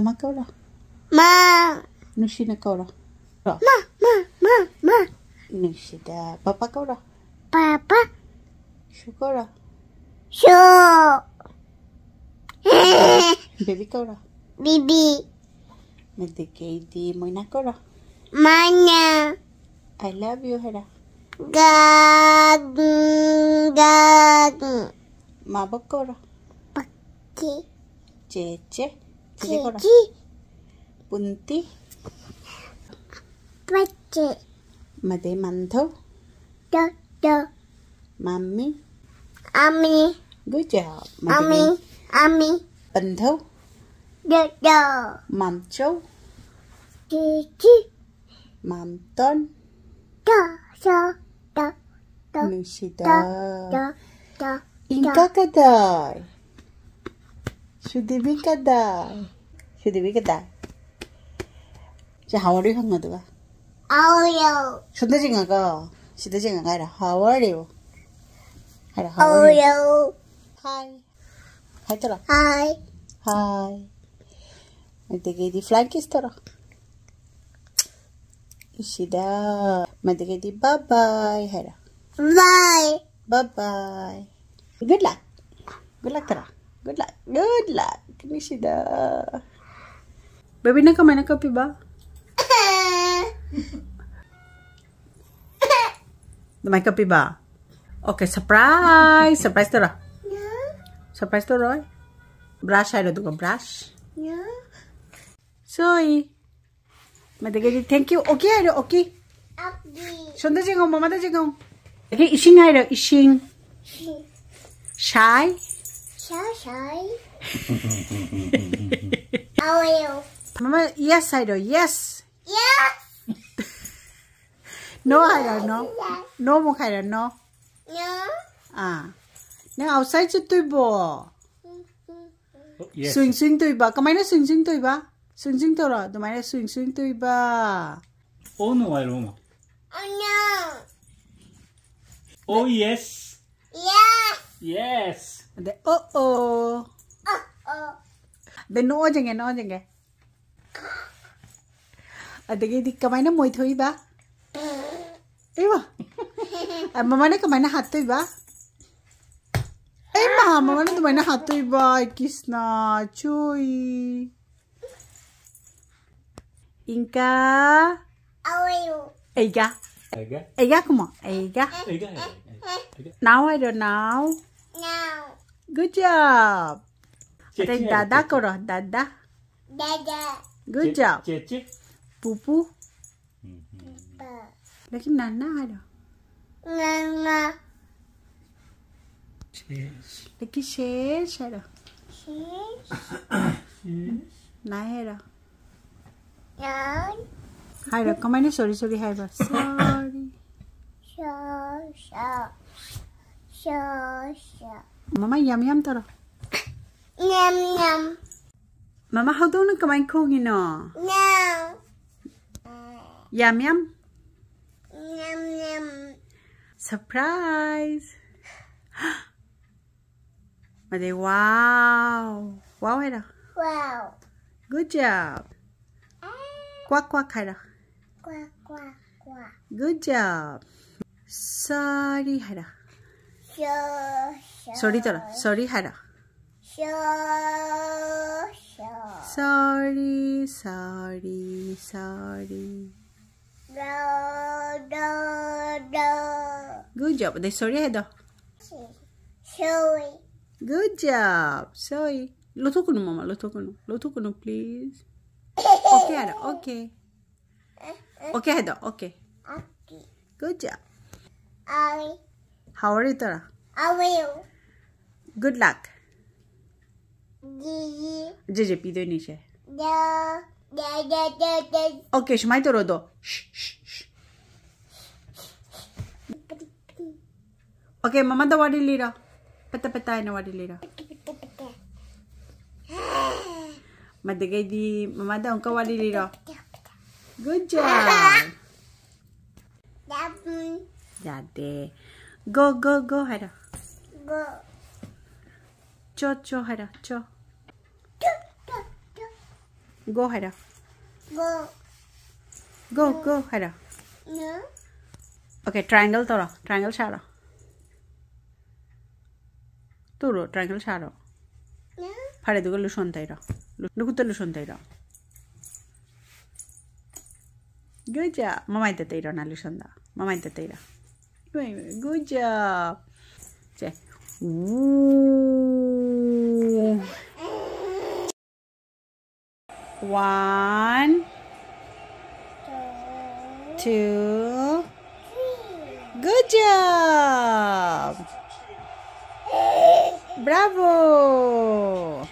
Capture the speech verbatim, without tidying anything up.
ꯃꯃꯥ ꯀꯧꯔꯣ꯫ ꯃꯥ ꯅꯨꯡꯁꯤꯅ ꯀꯧꯔꯣ꯫ ꯃꯥ ꯃꯥ ꯃꯥ ꯃꯥ ꯅꯨꯡꯁꯤꯗ ꯄꯥꯄꯥ ꯀꯧꯔꯣ꯫ ꯄꯥꯄꯥ ꯁꯨ ꯀꯧꯔꯣ꯫ ꯁꯨ ꯕꯦꯕꯤ ꯀꯧꯔꯣ꯫ ꯕꯤꯕꯤ ꯃꯗꯒꯤꯗꯤ ꯃꯣꯏꯅꯥ ꯀꯧꯔꯣ꯫ ꯃꯥꯅ I love you ꯍꯥꯏꯔꯣ꯫ ꯒꯥꯡ ꯒꯥꯡ ꯃꯥꯕꯣꯛ ꯀꯧꯔꯣ꯫ ꯀꯤ ꯆꯦꯆꯦ꯫ ꯆꯦꯆꯦ ꯀꯧꯔꯣ꯫ ꯀꯤ ꯄꯨꯟꯇꯤ꯫ ꯄꯆꯦ ꯃꯗꯩ ꯃꯟꯊꯧ꯫ ꯇꯣ ꯇꯣ ꯃꯥꯝꯃꯤ꯫ ꯑꯃꯤ Good job. ꯑꯃꯤ ꯃꯗꯒꯤ ꯑꯃꯤ ꯄꯟꯊꯧ꯫ ꯗꯣ ꯗꯣ ꯃꯥꯝꯆꯧ꯫ T T ꯃꯥꯝꯇꯣꯟ꯫ ꯇꯣ ꯇꯣ ꯇꯣ ꯇꯣ ꯅꯨꯡꯁꯤꯗ꯫ ꯇꯣ ꯇꯣ ꯏꯪꯀ ꯀꯗꯥꯏ? ꯁꯨꯗꯤꯕꯤ ꯀꯗꯥꯏ? ꯁꯨꯗꯤꯕꯤ ꯀꯗꯥꯏ? ꯁꯤ how are you ꯍꯪꯉꯣ ꯑꯗꯨꯒ꯫ ꯑꯧ ꯌꯣ ꯁꯣꯝꯗ ꯆꯤꯡꯉꯒ ꯁꯤꯗ ꯆꯤꯡꯉꯒ ꯍꯥꯏꯔꯣ, how are you? ꯍꯥꯏꯔꯣ, how are you? ꯑꯧ ꯌꯣ Hi. Hi ꯇꯧꯔꯣ꯫ ꯍꯥꯏ Hi. ꯑꯗꯒꯤꯗꯤ flying kiss ꯇꯧꯔꯣ꯫ ꯁꯤꯗ꯫ ꯃꯗꯒꯤꯗꯤ bye bye ꯍꯥꯏꯔꯣ꯫ ꯕꯥꯏ Bye bye. Good luck. Good luck ꯇꯧꯔꯣ꯫ Good luck. Good luck. ꯅꯨꯡꯁꯤꯗ꯫ ꯕꯦꯕꯤꯅ ꯀꯃꯥꯏꯅ ꯀꯞꯄꯤꯕ? ꯑꯗꯨꯃꯥꯏꯅ ꯀꯞꯄꯤꯕ? Okay, surprise. Surprise ꯇꯧꯔꯣ꯫ Surprise ꯇꯧꯔꯣꯏ꯫ Brush ꯍꯥꯏꯔꯣ ꯑꯗꯨꯒ brush. Sorry. ꯃꯗꯒꯤꯗꯤ thank you. Okay ꯍꯥꯏꯔꯣ, okay. ꯑꯞꯗꯤ ꯁꯣꯝꯗ ꯌꯦꯡꯉꯣ, ꯃꯃꯥꯗ ꯌꯦꯡꯉꯣ. ꯑꯗꯒꯤ ꯏꯁꯤꯡ ꯍꯥꯏꯔꯣ, ꯏꯁꯤꯡ. ꯁꯥꯏ. ꯁꯥ ꯁꯥꯏ ꯑꯧ ꯌꯣ ꯃꯃꯥ yes ꯍꯥꯏꯔꯣ, yes. ꯌꯦꯁ No ꯍꯥꯏꯔꯣ, no. No ꯑꯃꯨꯛ ꯍꯥꯏꯔꯣ, no. ꯌꯣ ꯑꯥ. ꯅꯪ outside ꯆꯠꯇꯣꯏꯕꯣ? Yes. Swing swing ꯇꯧꯏꯕ. ꯀꯃꯥꯏꯅ swing swing ꯇꯧꯏꯕ? Swing swing ꯇꯧꯔꯣ. ꯑꯗꯨꯃꯥꯏꯅ swing swing ꯇꯧꯏꯕ. Oh no, I don't know. ꯑꯣ ꯅꯣ Oh yes. Yes Yes. ꯑꯗꯩ ꯑꯣ ꯑꯣ. ꯑꯣ ꯑꯗꯩ ꯅꯣꯛꯑꯣ ꯌꯦꯡꯒꯦ, ꯅꯣꯛꯑꯣ ꯌꯦꯡꯒꯦ꯫ ꯑꯗꯒꯤꯗꯤ ꯀꯃꯥꯏꯅ ꯃꯣꯏ ꯊꯣꯛꯏꯕ? ꯏꯃꯥ! ꯑ, ꯃꯃꯥꯅ ꯀꯃꯥꯏꯅ ꯍꯥꯠꯇꯣꯏꯕ? ꯏꯃꯥ! ꯃꯃꯥꯅ ꯑꯗꯨꯃꯥꯏꯅ ꯍꯥꯠꯇꯣꯏꯕ? ꯑꯩ ꯀ꯭ꯔꯤꯁꯅ, ꯆꯨꯏ꯫ ꯏꯪꯀꯥ꯫ ꯑꯩꯒ꯫ ꯑꯩꯒ꯫ ꯑꯩꯒ ꯀꯨꯝꯃꯣ꯫ ꯑꯩꯒ꯫ ꯑꯩꯒ, ꯑꯩꯒ, ꯑꯩꯒ꯫ ꯅꯥꯎ ꯍꯥꯏꯔꯣ, ꯅꯥꯎ꯫ Good job. ꯆꯦꯆꯦ ꯑꯇꯩ ꯍꯥꯏꯔꯣ, ꯗꯥꯗꯥ ꯆꯦꯆꯦ꯫ ꯀꯧꯔꯣ, ꯗꯥꯗꯥ꯫ Good ꯆꯦ-, job. ꯆꯦꯆꯦ꯫ ꯄꯨꯄꯨ꯫ ꯎꯝ, ꯎꯝ, ꯎꯝ꯫ ꯄꯥ꯫ ꯂꯛꯀꯤ ꯅꯥꯅꯥ ꯍꯥꯏꯔꯣ꯫ ꯅꯥꯅꯥ꯫ ꯁꯦꯁ꯫ ꯂꯛꯀꯤ ꯁꯦꯁ ꯍꯥꯏꯔꯣ꯫ ꯁꯦꯁ꯫ ꯁꯦꯁ꯫ ꯅꯥꯏ ꯍꯥꯏꯔꯣ꯫ ꯅꯥꯏ꯫ ꯍꯥꯏꯔꯣ, ꯀꯃꯥꯏꯅ sorry, sorry ꯍꯥꯏꯕ? Sorry. ꯁꯣ, ꯁꯣ, ꯁꯣ, ꯁꯣ꯫ ꯃꯃꯥ ꯌꯥꯝ ꯌꯥꯝ ꯇꯧꯔꯣ꯫ ꯌꯥꯝ ꯌꯥꯝ꯫ ꯃꯃꯥ ꯍꯧꯗꯣꯡꯅ ꯀꯃꯥꯏꯅ ꯈꯣꯡꯉꯤꯅꯣ? ꯌꯥꯝ꯫ ꯌꯥꯝ ꯌꯥꯝ꯫ ꯌꯥꯝ ꯌꯥꯝ꯫ Surprise. ꯑꯗꯩ wow. Wow ꯍꯥꯏꯔꯣ꯫ Wow. Good job. ꯀ꯭ꯋꯥꯛ ꯀ꯭ꯋꯥꯛ ꯍꯥꯏꯔꯣ꯫ ꯀ꯭ꯋꯥꯛ, ꯀ꯭ꯋꯥꯛ, ꯀ꯭ꯋꯥꯛ꯫ Good job. Sorry ꯍꯥꯏꯔꯣ꯫ ꯁꯣ, ꯁꯣ꯫ Sorry ꯇꯧꯔꯣ꯫ Sorry ꯍꯥꯏꯔꯣ꯫ ꯁꯣ, ꯁꯣ꯫ Sorry, sorry, sorry. ꯗꯣ, ꯗꯣ, ꯗꯣ꯫ Good job. ꯑꯗꯩ sorry ꯍꯥꯏꯗꯣ꯫ Sorry. Good job. Sorry. ꯂꯧꯊꯣꯛꯀꯅꯨ, ꯃꯃꯥ, ꯂꯧꯊꯣꯛꯀꯅꯨ꯫ ꯂꯧꯊꯣꯛꯀꯅꯨ, please. Okay ꯍꯥꯏꯔꯣ, okay. Okay ꯍꯥꯏꯗꯣ, okay. Okay. Good job. I. How are you ꯇꯧꯔꯣ꯫ How are you? Good luck. ꯖꯤꯖꯤ꯫ ꯖꯤꯖꯤ ꯄꯤꯗꯣꯏꯅꯤ say. The, the, the, the, the. Okay, ꯁꯨꯃꯥꯏꯅ ꯇꯧꯔꯣ ꯑꯗꯣ꯫ ꯁ꯭ꯍ, ꯁ꯭ꯍ, ꯁ꯭ꯍ꯫ Okay, ꯃꯃꯥꯗ ꯋꯥꯔꯤ ꯂꯤꯔꯣ꯫ ꯄꯇ ꯄꯇ ꯍꯥꯏꯅ ꯋꯥꯔꯤ ꯂꯤꯔꯣ꯫ ꯄꯇ ꯄꯇ꯫ ꯃꯗꯨꯗꯒꯤꯗꯤ ꯃꯃꯥꯗ ꯑꯃꯨꯛꯀ ꯋꯥꯔꯤ ꯂꯤꯔꯣ꯫ Good job. ꯌꯥꯗꯦ꯫ Go, go, go ꯍꯥꯏꯔꯣ꯫ Go. ꯆꯣ, ꯆꯣ ꯍꯥꯏꯔꯣ, ꯆꯣ꯫ Go ꯍꯥꯏꯔꯣ꯫ Go. Go, go ꯍꯥꯏꯔꯣ꯫ No. Okay, triangle ꯇꯧꯔꯣ꯫ Triangle ꯁꯥꯔꯣ꯫ ꯇꯧꯔꯣ, triangle ꯁꯥꯔꯣ꯫ No. ꯐꯔꯦ, ꯑꯗꯨꯒ lotion ꯇꯩꯔꯣ꯫ ꯅꯈꯨꯠꯇ lotion ꯇꯩꯔꯣ꯫ Good job. ꯃꯃꯥꯏꯗ ꯇꯩꯔꯣ ꯅꯪ lotionꯗꯣ꯫ ꯃꯃꯥꯏꯗ ꯇꯩꯔꯣ꯫ Good job. ꯁꯦ꯫ ꯎ꯫ One, two. Good job. Bravo.